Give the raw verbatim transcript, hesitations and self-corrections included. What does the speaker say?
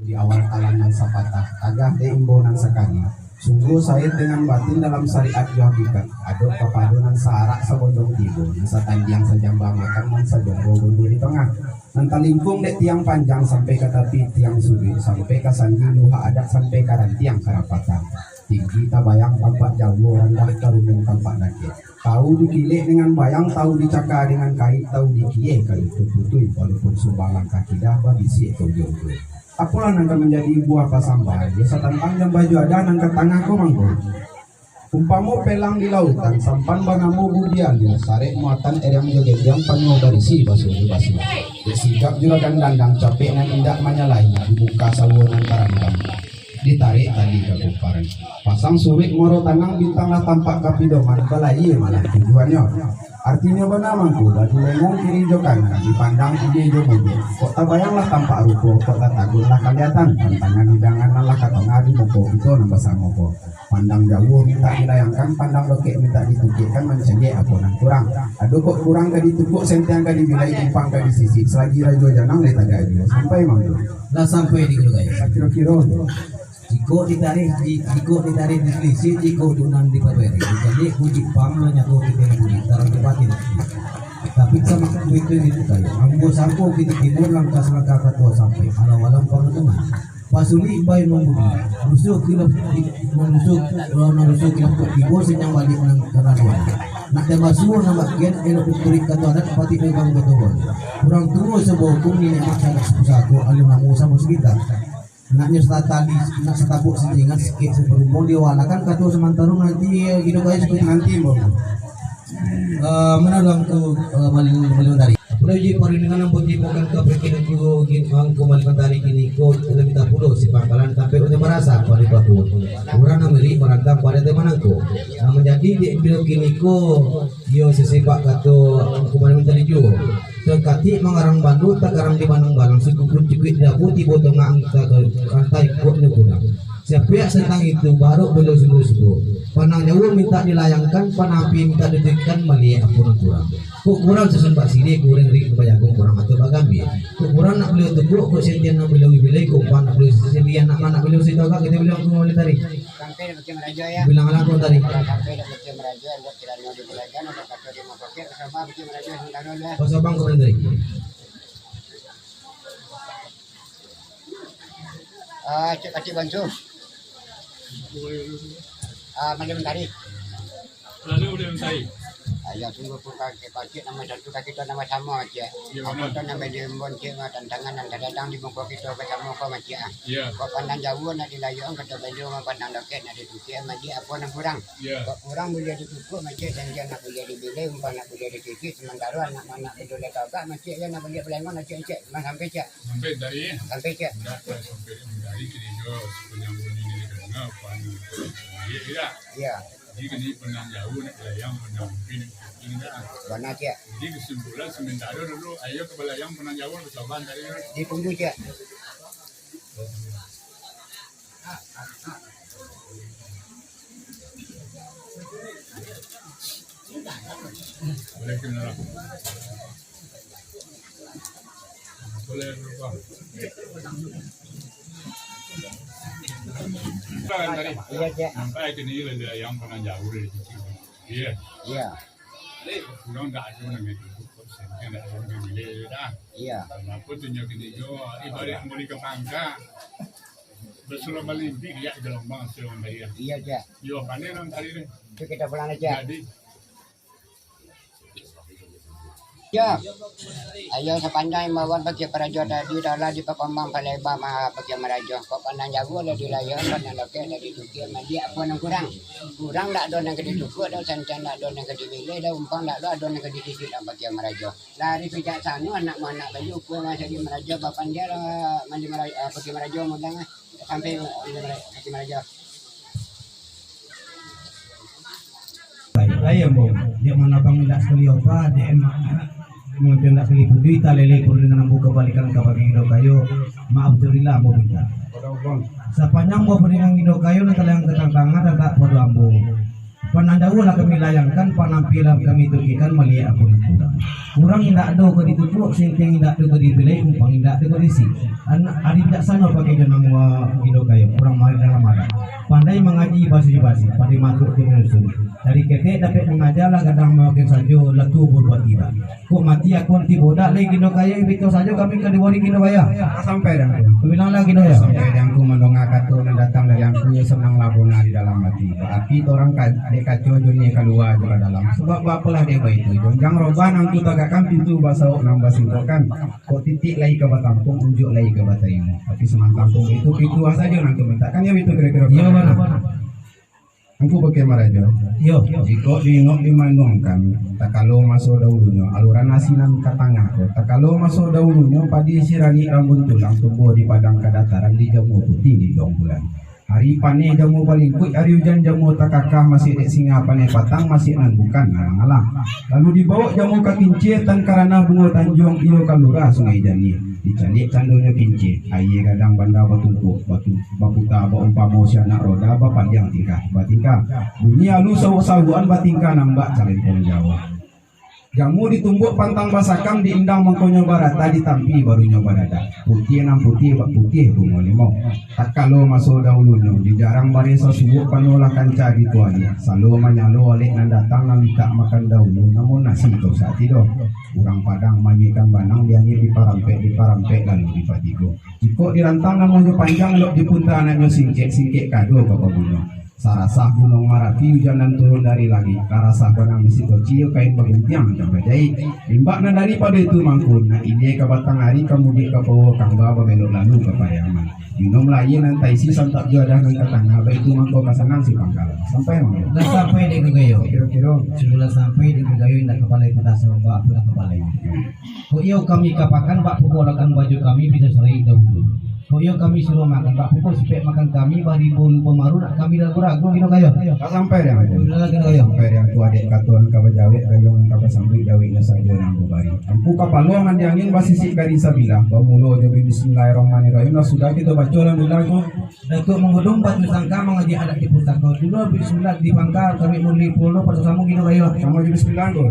Di awal kalam nan sapatah, tagah dek imbau nan sakali. Sungguah sair dengan batin dalam syariat jo hakikat. Adok kapado nan saarak sabondong tibo, nan satandiang sajamba makan, nan sajonggo buntu di tangah. Nan talingkuang dek tiang panjang sampai ka tapi tiang suduik, sampai ka sanji luhak adat, sampai ka rantiang karapatan. Tinggi tabayang tampak jauah, randah tarunun tampak dakek. Tahu dikilek dengan bayang, tahu dicaka dengan kaik, tahu dikieh ka lutut putuih, walaupun sumbang langkah kidah babisiak ka ujuang-ujuang. Apolah nan ka manjadi buah pasambahan, yo satantang jamba juadah nan ka tangah ko mangko. Umpamo pelang di lautan, sampan banamo Budi Alia, sarek muatan eriang jo genjang panuah barisi, basuah jo basuah. Dek sigap juragan dandang, capek nan indak manyalahi, dibuka sauah nan tarandam. Ditarik tali ka kumparan. Pasang suruik muaro tanang, bintang lah tampak ka pidoman, balayia malah tujuannyo. Artinyo bana mangko, lah dilengong kiri jo kanan, dipandang ilia jo bubia. Kok tabayang lah tampak rupo, kok tatagun lah kaliatan, tantangan hidangan nan lah ka tangah di muko kito nan basamo ko. Pandang jauah mintak dilayangkan, pandang dokek mintak ditukikkan, mancaliak apo nan kurang. Ado kok kurang ka ditukuk, sentiang ka dibilai, kumpang ka disisik, salagi rajo janang lai tagak juo. Sampai mangko. Lah sampai di Guru Gayah. Sakiro-kiro tu. Jikok ditarik, di-, jikok ditarik di sisi, jikok di nan di paperi. Ditarik kucik pam, lah nyato tibo di bumi, tarang di batin. Tapi sama itu, itu kayo. Ambo sampo kini timur, langkah salangkah kato sampai. Alam-alam pangatungan. Pasulik bai mambudi. Rusuh kilaf, rusuh, rusuh kilaf tibo, sinyang balik nan kanaduan. Nak tambah suo, nak bagian, elok diturik kato adat, patik pegang kato. Urang tuo sabuah hukum, niniak mak sanak sapusako, alim namo samo sakitar. Naknyo satali, nak satapuk sacingan, sikek saparumbung, diwalakan kato samantaro, nanti, eh, hidup aja seperti nanti, Bang. Eh, mana Angku, eh, Malin, Malin Tari? Apo lai ji parundiangan nan boti pokan ka pikiran Angku, Angku Malin Tari kini ko, lebih tak pulo si pangkalan, tapi urang marasa pada baku. Urang nan milik marantang pada teman Angku. Nah, manjadi dek beliau kini ko, iyo sasipak kato Angku Malin Tari juo. Takatik mangarang bandu, tagarang di manang balang, sikukuik-cikuik dabu, tibo tangah angka ka rantai kuatnyo pulang. Sapiak santang itu, barok baliau sungguah-sungguah. Pandang jauah mintak dilayangkan, pandang api mintak ditukikkan, maliek apo nan kurang. Kok kurang sasumpah siriah, kurang rik bajagung, kurang atur bagambia. Kok kurang nak baliau tukuk, kok sentiang nak baliau bilai, kok umpang nak baliau siriah, nak, nak baliau sitogak, kito bilang tu mulai tadi. Sampai dah baca meraja, ya. Bilang lah kau tadi. Sampai dah baca meraja, buat kiranya di belajar, ada kata di mangkokek, sama baca meraja sementara lah. Pasal bang kau tadi. Ah, Cik Kacik Bansu. Ah, Malim Tari. Lalu Malim Tari. Ah, ya, sungguah pun Kacik Kacik nama satu, Kacik tu nama sama, Cik. Ya, apo tu nama dia, Mbon, Cik, tantangan nan kadang di muka kita bersama kau, Cik, ah. Ya. Kok pandang jauah nak dilayuan, kata beliau, pandang dokek nak dituki, Cik, apo nan kurang? Ya. Kok kurang boleh ditutup, Cik, dan dia nak boleh dibilai, umpan nak boleh dititik, sementara anak-anak tu dah tagak, Cik, ya, nak boleh pelengong, Cik, Cik, sampai, Cik. Sampai tadi, ya? Sampai, Cik. Dah, dah sampai dari kini jo, sepanjang bunyi ni didengar, pan, iya, iya. Iya. Jadi, kini pandang jauh nak layang, pandang mungkin nak kucing dah. Bana, Cik. Jadi, kesimpulan sementara dulu, ayo ka balayang pandang jauh, ka Saban tadi tu. Ditunggu, Cik. Boleh kena lah. Boleh berubah. Kan tadi. Iya, Cik. Nampak kini lah layang pandang jauh dari situ. Iya. Iya. Urang ndak ado nan gitu. Ndak ado nan gitu dah. Iya. Kenapa tunjuk kini jo? Ibarat kembali ke pangka. Bersulam balimpi, lihat gelombang, sulam bayar. Iya, Cik. Yo, panen nan tadi ni. Itu kita pulang aja. Jadi. Ya. Ayo, sapanjang imbauan bagi parajo tadi, dah lah dipakombang paleba ma-, bagi marajo. Kok pandang jauah lah dilayang, pandang lokek lah dituki, maliek apo nan kurang. Kurang ndak ado nan ka dituku, dah santiang ndak ado nan ka dibilai, dah umpang ndak ado, ado nan ka dititih lah bagi marajo. Lari bijaksano anak manak baju, ukua masa di marajo, bapandia lah mandi marajo, ah, bagi marajo mulang, ah. Sampai, eh, Haji Marajo. Baik, baik, Ambo. Dek manabang indak sakali oba, dek emak, mungkin indak sakali pudi, taleleh pun dengan Ambo kembalikan ka bagi Indo Kayo. Maaf, jadilah Ambo minta. Sapanjang Ambo pun dengan Indo Kayo, nak talang ka tangah, tak pado Ambo. Pandang jauah lah kami layangkan, panampilan kami tukikan, maliek apo nan kurang. Kurang indak ado ka ditutuak, sintiang indak ado ka dipilai, umpang indak ado ka diisi. Anak ari bijaksano pakai jo namo Gindo Kayo, kurang mari dalam adat. Pandai mangaji basuih-basuih, pandai matuak jo manyusun. Dari ketek dapek mangaja lah, gadang mawakin sajo, laku barubat iba. Kok mati aku nanti bodak lai Gindo Kayo, bito sajo kami ka diwarih Gindo Kayo. Sampai dek angku. Bilang lah Gindo Kayo. Sampai dek angku mandonga kato nan datang dari angku, yo sanang lah bona di dalam ati. Barapi torang ka-, dek kaco jo ni kalua jo ka dalam. Sabab baapolah dek baitu, jonjang roban angku tagakkan, pintu basawok nan basingkokkan. Kok titik lai ka batampuang, unjuak lai ka batarimo. Tapi samantang pun itu, pituah sajo nan angku mintakan, yo itu kiro-kiro. Iyo, bana. Angku bakeh marajo. Yo. Jikok diinok dimanuangkan, takalo maso dahulunyo, aluran asi nan ka tangah ko. Takalo maso dahulunyo, padi siranik rambun tulang, tumbuah di padang kadataran, di jamu putiah di duang bulan. Ari paneh jamu balingkuik, ari ujan jamu takakah, masiak dek singa paneh patang, masiak nan bukan alang-alang. Lalu dibawok jamu ka Kincir, tan ka ranah Bungo Tanjuang, iyo ka lurah Sungai Janiah. Dicaliak candonyo Kincir, aia gadang banda batumpuak, batu-, baputa baumpamo si anak roda, bapaliang tingkah batingkah. Bunyi alu sawuk-sawukan, batingkah nan bak calempong Jawa. Jamu ditumbuak pantang basakam, diindang mangkonyo barata, ditampi barunyo badadak. Putiah nan putiah bak putiah bungo limau. Takalo maso dahulunyo, di jarang bareh sasuok, panolah kanca di tualia. Salo manyalo alek nan datang, nan mintak makan dahulu, namun nasi ka usak tido. Urang Padang manyuikkan banang, dianyuik diparampek, diparampek lalu dipatigo. Jikok dirantang namonyo panjang, lok dipunta anaknyo singkek, singkek kado ka paguno. Sarasah Gunuang Marapi, ujan nan turun dari langik, karasah banang bisi koci, kain baguntiang nan bajaik. Limbak nan daripado itu mangko, nak ilia ka batang ari, ka mudiak ka pauah kamba, babelok lalu ka Pariaman. Minumlah aia nan taisi, santap juo adah nan ka tangah, baitu mangko ka sanang si pangkalan. Sampai mangko. Lah sampai dek Gindo Kayo. Kiro-kiro. Sudah lah sampai dek Gindo Kayo, indak kapalo pitaso, bak apo lah kapalo. Kok iyo kami kapakan, bak pukuakan baju kami, bisa sarai dahulu. Kok iyo kami suruah makan, bak pukul sipek makan kami, bari bulu pamaru nak kami ragu-ragu, Gindo Kayo. Lah sampai dek angku. Lah Gindo Kayo. Sampai dek angku, adek kato nan ka bajawek, gayuang nan ka basambuik, jaweknyo sajo nan babari. Angku kapalo nan di angin, basisik garing sabilah, bamulo jo Bismillahirrahmanirrahim, lah sudah kito baco alhamdulillah ko. Datuak Mangudung batu sangka, mangaji adat di pusako. Dulu bismillah di pangka, kami muli pulo, pasasamo Gindo Kayo. Samo jo bismillah ko.